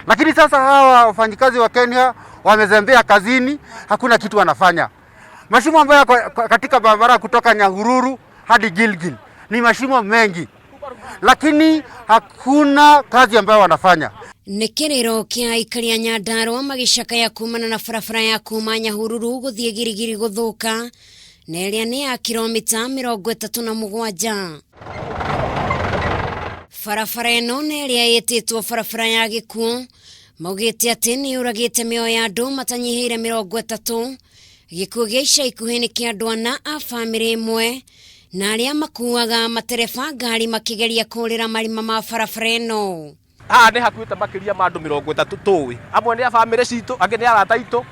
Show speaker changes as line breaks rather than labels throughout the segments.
Lakini sasa hawa wafanyikazi wa Kenya wamezembea kazini, hakuna kitu wanafanya. Mashimo ambayo yako katika barabara kutoka Nyahururu hadi Gilgil ni mashimo mengi, lakini hakuna kazi ambayo wanafanya.
Nĩ kĩrĩro kĩa aikari a Nyandarua magĩcakaya kumana na barabara ya kuma Nyahururu gũthiĩ Girigiri gũthũka na ĩrĩa nĩ ya kilomita 37. Barabara ĩno na ĩrĩa ĩtĩtwo barabara ya gĩkuũ maugĩte atĩ nĩ yũragĩte mĩoyo ya andũ matanyihĩire 30. Gĩkuũ gĩa ica ikuhĩ nĩ kĩa andũ ana a bamĩrĩ ĩmwe na arĩa makuaga matereba ngari makĩgeria kũrĩra marima ma barabara ĩno.
Haha nĩ hakuĩte makĩria ma andũ 30 tũĩ, amwe nĩ a bamĩrĩ citũ, angĩ nĩ arata aitũ,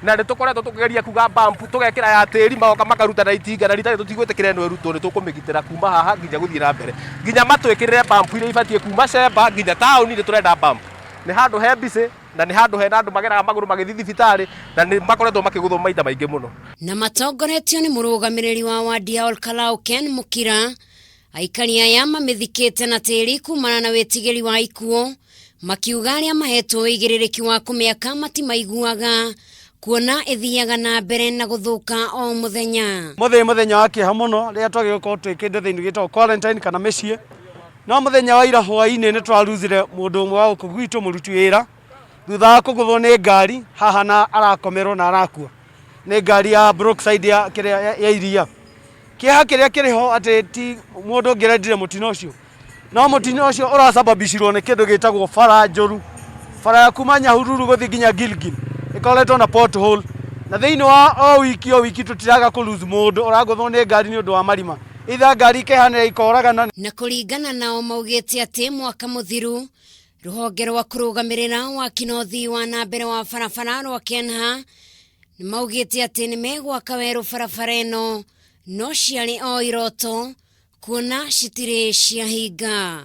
na nĩ tũkoretwo tũkĩgeria kuga bump tũgekĩra ya tĩri, magoka makaruta na itinga, na rita rĩrĩ tũtigwĩtĩkĩra ĩno ĩrutwo, nĩ tũkũmĩgitĩra kuma haha nginya gũthiĩ na mbere, nginya matwĩkĩrĩre bump iria ibatiĩ kuma cemba nginya taũni. Nĩ tũrenda bump. Nĩ handũ he busy na nĩ handũ hena andũ mageraga magũrũ magĩthiĩ thibitarĩ, na nĩ makoretwo makĩgũthwo maita maingĩ mũno.
Na matongoretio nĩ mũrũgamĩrĩri wa wadi ya Olkalau Ken Mukira, aikari aya mamĩthikĩte na tĩri kumana na wĩtigĩri wa ikuũ, makiuga arĩa mahetwo ũigĩrĩrĩki wa kũmĩaka matimaiguaga kuona ĩthiaga na mbere na gũthũka o mũthenya.
Mũthĩ mũthenya wa kĩeha mũno rĩrĩa twagĩrĩirwo gũkorwo twĩkĩte thĩinĩ gĩtagwo quarantine kana mĩciĩ, no mũthenya wa ira hwaĩ-inĩ nĩ twaruzire mũndũ ũmwe wa gũkũ gwitũ, mũruti wĩra, thutha wa kũgũthwo nĩ ngari haha na arakomerwo na arakua nĩ ngari ya Brookside ya, kĩrĩa, ya iria. Kĩeha kĩrĩa kĩrĩ ho atĩ ti mũndũ ũngĩrendire mũtino ũcio, no mũtino ũcio ũrasababicirwo nĩ kĩndũ gĩtagwo bara njũru. Bara ya kuma Nyahururu gũthiĩ nginya Gilgil ĩkoretwo na pothole, na thĩinĩ wa o wiki o wiki tũtiraga kũ lose mũndũ ũragũthwo nĩ ngari nĩ ũndũ wa marima, either ngari ikehanĩra ikoragana.
Na kũringana nao maugĩte atĩ mwaka mũthiru rũhonge rwa kũrũgamĩrĩra waki na ũthii wa na mbere wa barabara rwa KENHA nĩ maugĩte atĩ nĩ megwaka werũ barabara ĩno, no ciarĩ o iroto kuona citirĩ ciahinga.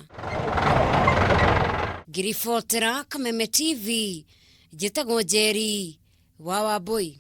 Ngĩribotera Kameme TV, njĩtagwo Njeri wa Wambui.